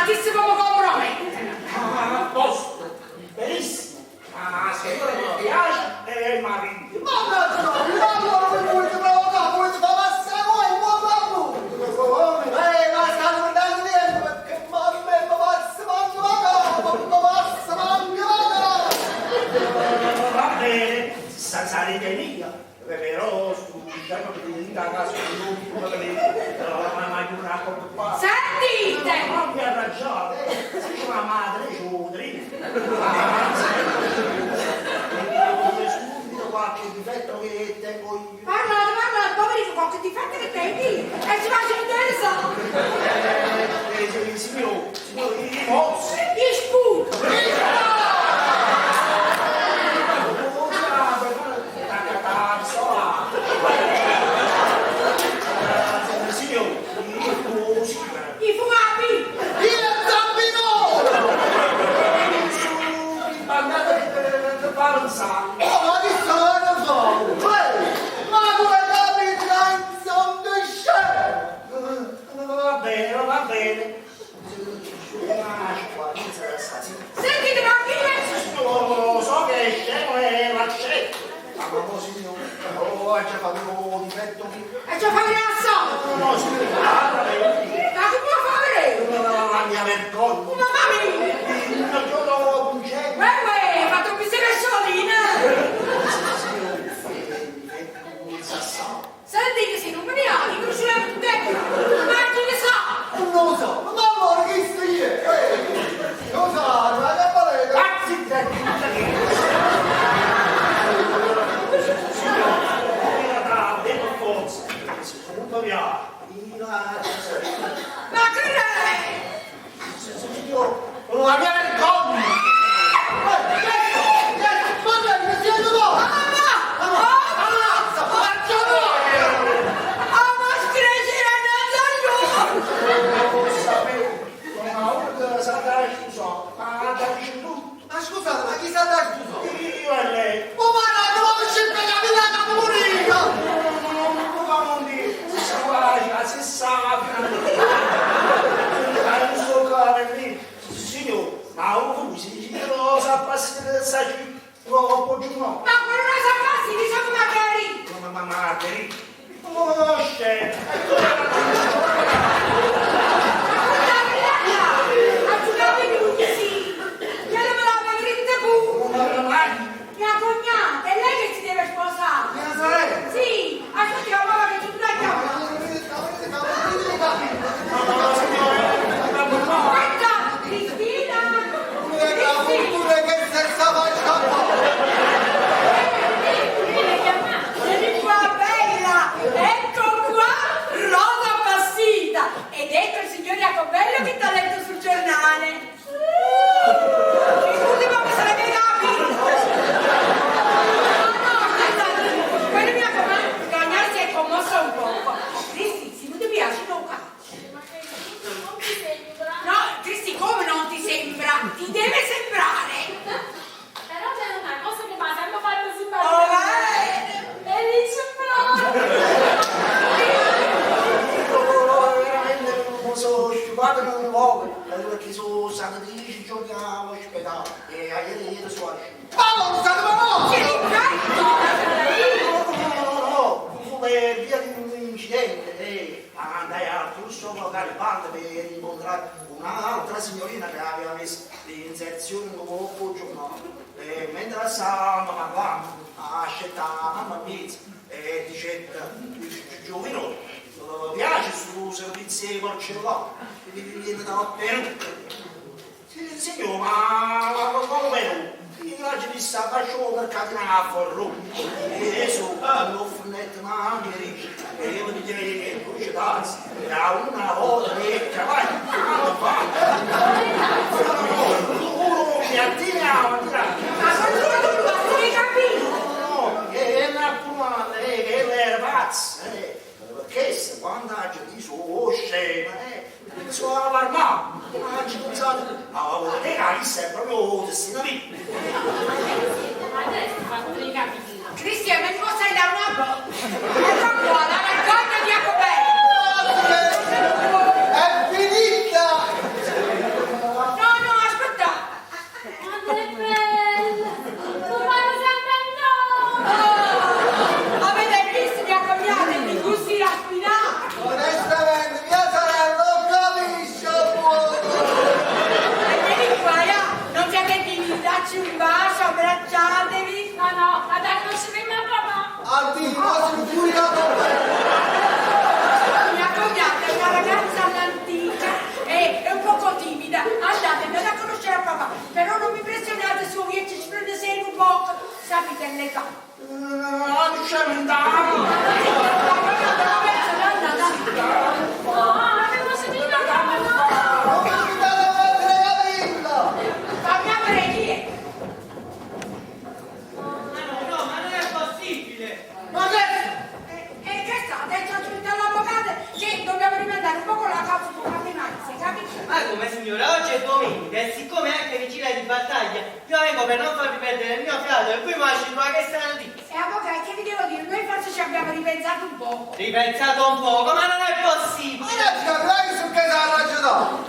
Altissimo mi compromettono. Ah, a posto, benissimo. Ma se ora mi piace e mi piglio. Mannaggia, ma allora voi volete provocare, volete far passare voi, buon lavoro! Eh, ma state guardando niente, perché mamma mia, mi passa, mangia la capa, mi passa, mangia la capa! Va bene, sarete mia. Però diciamo che in casa non ma mai un racconto qua. Sentite! Ma mi arrangiate, se c'è la madre, c'è un dritto. Subito qualche difetto che tengo io. Parlate, parlate, poverino, qualche difetto che tengo E ci faccio vedere so. Eh, signor, signor, i mozzi. Gli sputo. Signor, io così. I fumapi. Il zampinone! Oh, ma che sono fa? Eh, ma come capite che sono scemo? Va bene, va bene. Sentite, ma chi è? Lo so che è scemo e l'accetto. Ma no, signore, oh, già fatto un difetto. E ci fa venire a so. No, no, signore, guarda, Ma che può fare? la mia vergogna. Una famiglia. Il giorno un genio. Uè, uè, ha fatto un pisello solina. Sentite, se non me ne ha, io non ce l'ho tutte. Ma chi ne sa? Non lo so, ma allora chi sei io? Eh, lo so, ma che volete? Ma che è? La mia vergogna! Ma lei mi siete voi? Ammazza! Ah, ma screscere Non lo sapevo, ma ora sa dare scusa, ma da tutto. Ma scusate, ma chi sa da scusa? Io e lei. Oh, ma no, non c'è per la vita capolina! Signor, ma un Ma quello non sa passi, diciamo magari. Ma Margherita, oh, scemo, Mia cognata, è lei che si deve sposare. Mia sorella! Sì, aspetti che mamma che tu la chiama. Aspetta, Cristina. Cristina. che se stava scappando! Vieni qua, bella! Ecco qua Rosa Passita! Ed ecco il signor Jacobello che t'ha letto sul giornale. Scusi, ma mi sarebbe capito! No, no, aspetta, quello mia cognata si è commossa un poco. Cristi, se non ti piace, non cacci. Ma che non ti sembra? No, Cristi, come non ti sembra? Ti deve sembrare! Però c'è una cosa che mi ha sempre fatto simpatia. Oh, bene! Felice proprio. veramente mi sono sciupato un poco, perché sono stato 10 giorni all'ospedale e ieri ieri sono uscito. Ma non state ma Che no! ripeto! No, no, no, no, fu per via di un incidente e andai al flusso Garibaldi per incontrare un'altra signorina che aveva messo l'inserzione in un giornale. E mentre stavamo parlando, ha scelto la mamma mia e dice, giovino, piace su servizio di porcellana, viene da Perù. Sì, signore, ma come Perù? Io l'ho vista faccio mercato in Forlù. E adesso non fornetto neanche ricci. E io mi direi che luce d'anzi, da una volta che cavallo, non fa. No, no, no, uno mi attira, mi attira. Ma sono tu, ma tu capito? No, no, che era pure, che era pazza, eh. Perché se quando ha detto, oh scema, eh, sono allarmato, ma ci pensato, ma volete che è proprio destino mio. Adesso fatto i capelli. Cristian, ma tu sei da una botta. Ecco qua, la vergogna di Jacobello. È finita! Dio, ma sono furiato! Mia cognata è una ragazza all'antica e è un poco timida. Andate, andate a conoscere a papà. Però non mi impressionate su, io ci prende serio un poco. Sapete l'età. Non c'è andare! No, avevo sentito la capa, no! Non mi date a mettere la cavilla! Fammi aprire chi è? Ma no, no, ma non è possibile! Ma che? E che sta? Adesso ho scritto all'avvocato che dobbiamo rimandare un poco la causa con la finanza, capisci? Ma come signora, oggi è domenica e siccome è anche vigilia di battaglia, io vengo per non farvi perdere il mio fiato e voi mi lasci qua che sta notizia. E avvocato, che vi devo dire? Noi forse ci abbiamo ripensato un poco. Ripensato un poco, ma non è Ma possibile! non ci capirai su che sarà ragionato!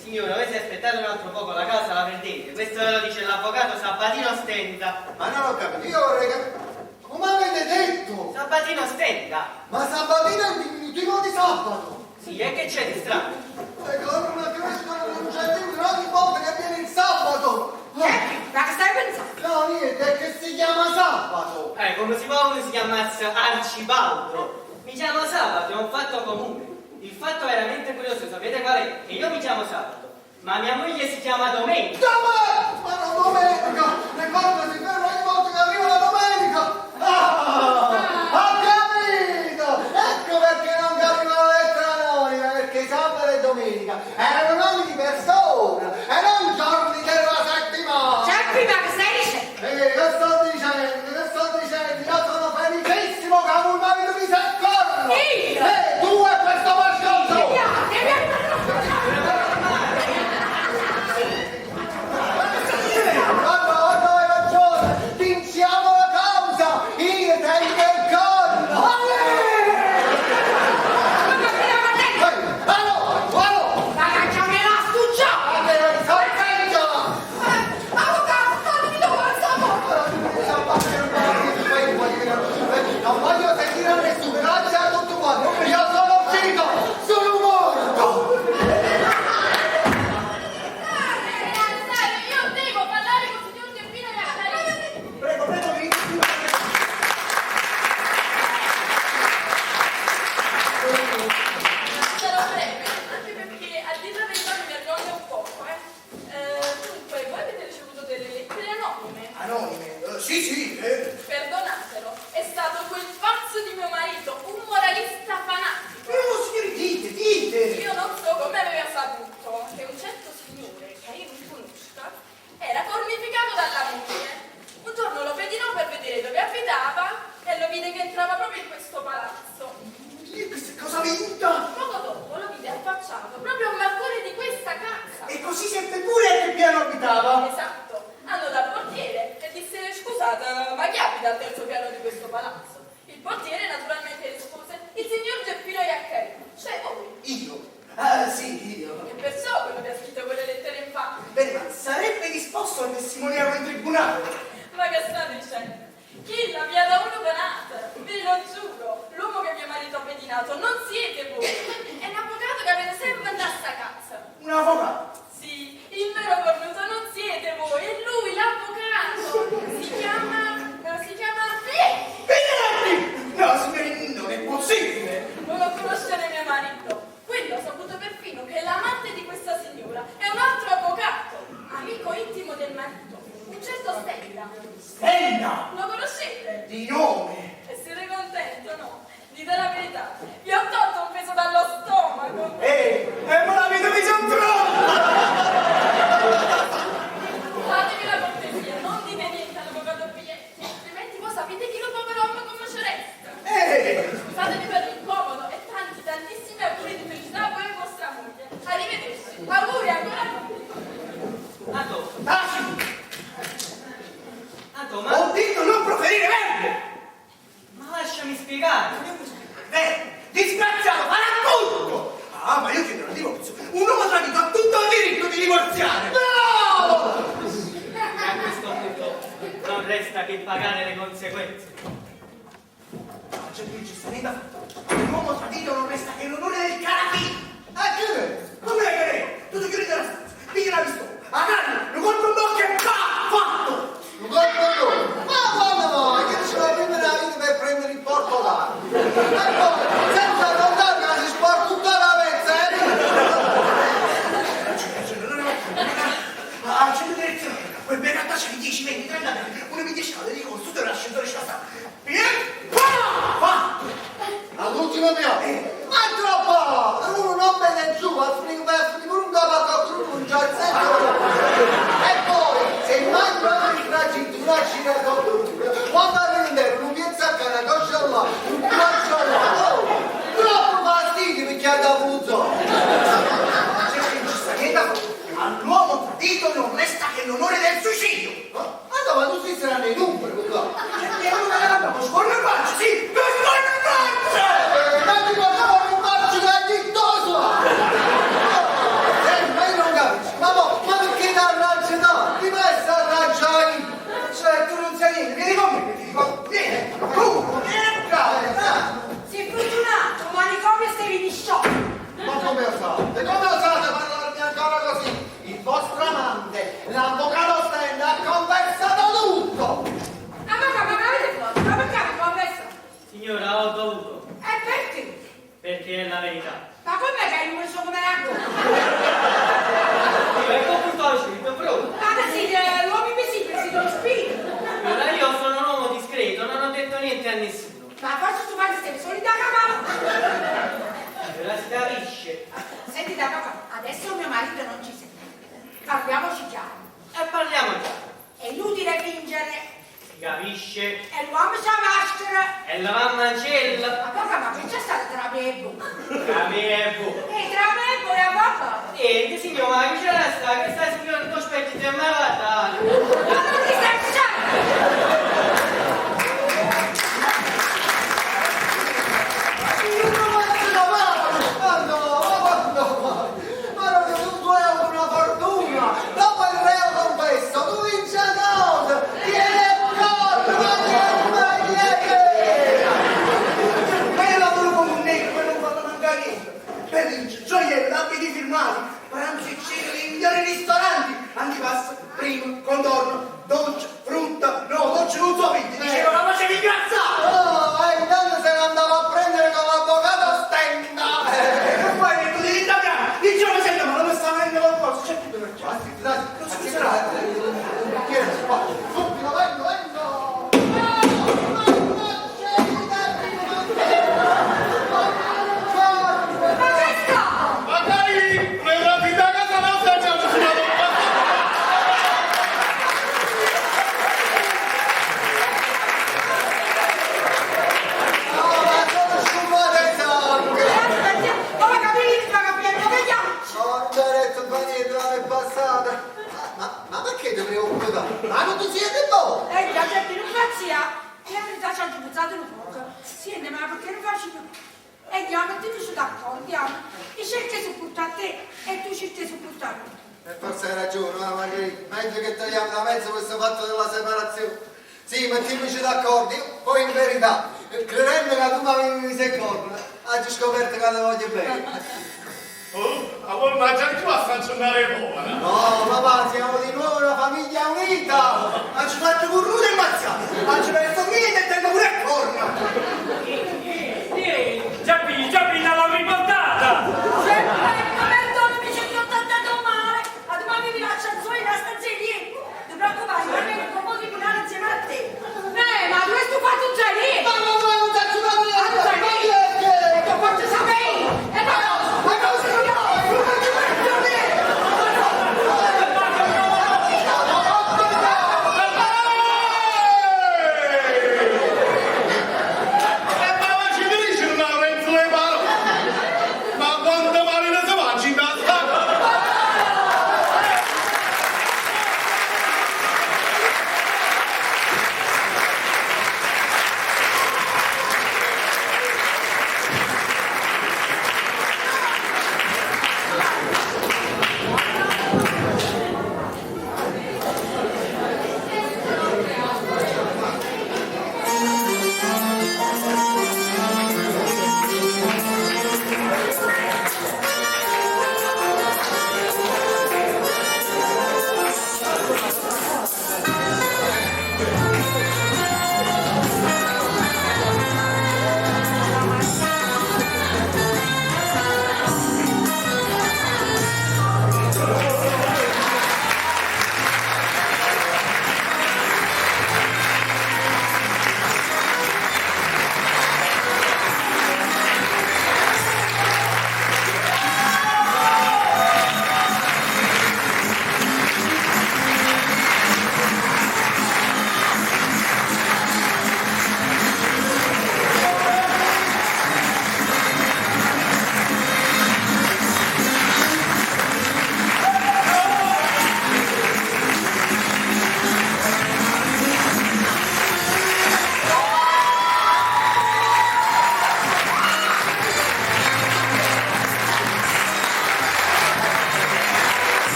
Signora, voi se aspettate un altro poco la causa la perdete. Questo ve lo dice l'avvocato Sabatino Stenda. Ma non ho capito, io vorrei capire. Come avete detto? Sabatino Stenda? Ma Sabatino è il diminutivo di sabato! Sì, e che c'è di strano? Le corna crescono di un centimetro ogni volta che viene il sabato! Senti, ma che stai pensando? No, niente, è che si chiama sabato! Come si può uno si chiamasse Arcibaldo? Mi chiamo Sabato, è un fatto comune. Il fatto veramente curioso, sapete qual è? Che io mi chiamo Sabato, ma mia moglie si chiama Domenica. Dove? Ma non domenica! Le corna si fermano ogni volta che arriva la domenica! Ah! Ho capito! Ecco perché non capivo la lettera anonima, perché sabato e domenica erano nomi di persone e non giorni della settimana! Senti, ma che stai dicendo? Eh, che sto dicendo? Che sto dicendo? Io sono felicissimo che un marito mi soccorro! Io? Tu e questo mascotto! Via, via, Guarda, guarda, hai ragione! Vinciamo la causa! Io tengo il corno! Ma che la Ehi, allora, allora! Ma cacciami la stuccia! Avvocato, fatemi domani, Non voglio sentire a nessuno, grazie a tutto quanto! Io sono uscito! Sono morto! Sai, io devo parlare con il signor Geppino Iaccarino. Prego, prego, mi Sarò breve, anche perché a dir la verità mi vergogno un poco, eh. Dunque, voi avete ricevuto delle lettere anonime. Anonime? Sì, sì. Perdonatelo, è stato quel pazzo di mio marito, un moralista fanatico. No, signori, dite, dite! Io non so come aveva saputo che un certo signore, che io non conosca, era cornificato dalla moglie. Un giorno lo pedinò per vedere dove abitava e lo vide che entrava proprio in questo palazzo. Io questa cosa vinta! Poco dopo lo vide affacciato proprio a un balcone di questa casa. E così seppe pure a che piano abitava. Esatto. Andò dal portiere e disse: Scusate, ma chi abita al terzo piano di questo palazzo? Il portiere naturalmente rispose: Il signor Geppino Iaccarino, cioè voi. Io? Ah, sì, io. E perciò quello che ha scritto quelle lettere infami. Bene, ma sarebbe disposto a testimoniarlo in tribunale? Ma che sta dicendo? Chi la via da uno penata? Ve lo giuro, l'uomo che mio marito ha pedinato non siete voi. È un avvocato che avete sempre andato a casa. Un avvocato? Sì, il vero cornuto non siete voi, è lui l'avvocato. Si chiama. Si chiama. Vietti. Vietti! No, signori, non è possibile! Non lo conoscere mio marito. Quello ha saputo perfino che l'amante di questa signora è un altro avvocato, amico intimo del marito, un certo Stella. Stella! Lo conoscete? Di nome! E siete contento, no? Dite la verità, vi ho tolto un peso dallo stomaco. E me l'avete messo in Fatemi la cortesia, non dite niente all'avvocato Biglietti, altrimenti voi sapete chi lo povero uomo come ci resta. Scusatemi per l'incomodo e tanti, tantissimi auguri di felicità a voi e a vostra moglie. Arrivederci. Auguri ancora a voi. Anto, Taci! Anto, ma, Ho detto non proferire verbo! ma lasciami spiegare. Beh, disgraziato, farà tutto! Ah, ma io chiedo il divorzio. Un uomo tradito ha tutto il diritto di divorziare! Bravo! E a questo punto non resta che pagare le conseguenze. Ma c'è qui, ci sta niente da fare. Un uomo tradito non resta che l'onore del carabino! E che è? Come è che è? Tu ti chiudi nella stanza, pigli la pistola, la carne, lo colpo in bocca e pa! Fatto! Un colpo d'oro! Ma quando mai? Che ci va prima la vita per saranno i numeri, avvocato. E allora lo scorro in faccia, sì, lo scorro in faccia! Ma ti guardavo in faccia che hai detto Senti, ma io non capisco. Ma mo, ma perché ti arraggi tanto? Ti pensi arraggiare? Cioè, tu non sai niente, vieni con me, ti dico, vieni, tu, vieni qua, eh. Sei fortunato, manicomio stavi di shock. Ma come osate? Come osate parlarmi ancora così? Il vostro amante, l'avvocato Stenda, ha confessato tutto! Avvocato, ma che avete fatto? Ma perché avete conversato? Signora, ho dovuto, E perché? perché è la verità. Ma com'è che hai messo come l'acqua? Io ecco punto pronto. Ma che siete l'uomo invisibile, siete lo spirito. Allora io sono un uomo discreto, non ho detto niente a nessuno. Ma forse tu fai stai solo da papà. Allora si capisce. Senti da papà, adesso mio marito non ci sente. Parliamoci chiaro. E parliamo chiaro. È inutile fingere. Si capisce. E l'uomo c'ha maschera. E la mamma ancella. Ma papà, ma che c'è stato tra me e voi? Tra me e voi. E tra me e voi, a papà? Niente, signora, ma che c'era sta? Questa signora non specchio di me guardare. Ma non ti stai dicendo? Io non faccio da male! Ma no, ma quando mai? Ma non è un euro una fortuna! Dopo il reo confesso, tu vinci la cosa! Tieni il corpo, ma chi è, ma chi è che? Ma io lavoro come un negro per non farlo mancare niente. Per vincere, gioielli, abiti firmati, pranzi e cene nei migliori ristoranti, antipasto, primo, contorno, dolce, frutta, no, dolce non so quindi, dicevo la facevi ingrassare! Oh, e intanto se ne andava a prendere con l'avvocato Stenda! E non fai niente di italiano, dicevo senta, ma non mi sta venendo qualcosa, c'è tutto per Ah, sì, dai, Non sì, scuserà. dai, chiedi, va, subito, vengo, vengo! Ma che sta? Magari le rapide a casa nostra ci hanno suonato un No, ma sono sciupate sangue! Aspetta, come capire, ma capire, dove andiamo? No, non c'è detto fa niente, non è passata. Ma, ma perché ti preoccupi tanto? Ma non ti siete voi? E già, senti, non pazzia. Io in verità ci ho buzzato un poco. Senti, ma perché non facci più? E andiamo, mettiamoci d'accordo, andiamo. Io cerco di supportare te e tu cerchi di supportare me. E forse hai ragione, ma Margherita, meglio che togliamo da mezzo questo fatto della separazione. Sì, mettiamoci d'accordo, io poi in verità, credendo che tu mi avevi messo il corno, oggi ho scoperto che te voglio bene. Oh, allora ma già più a sanzionare buona. No, papà, siamo di nuovo una famiglia unita! Ma ci faccio curruto e mazzato, ma ci perso niente e tengo pure il corno!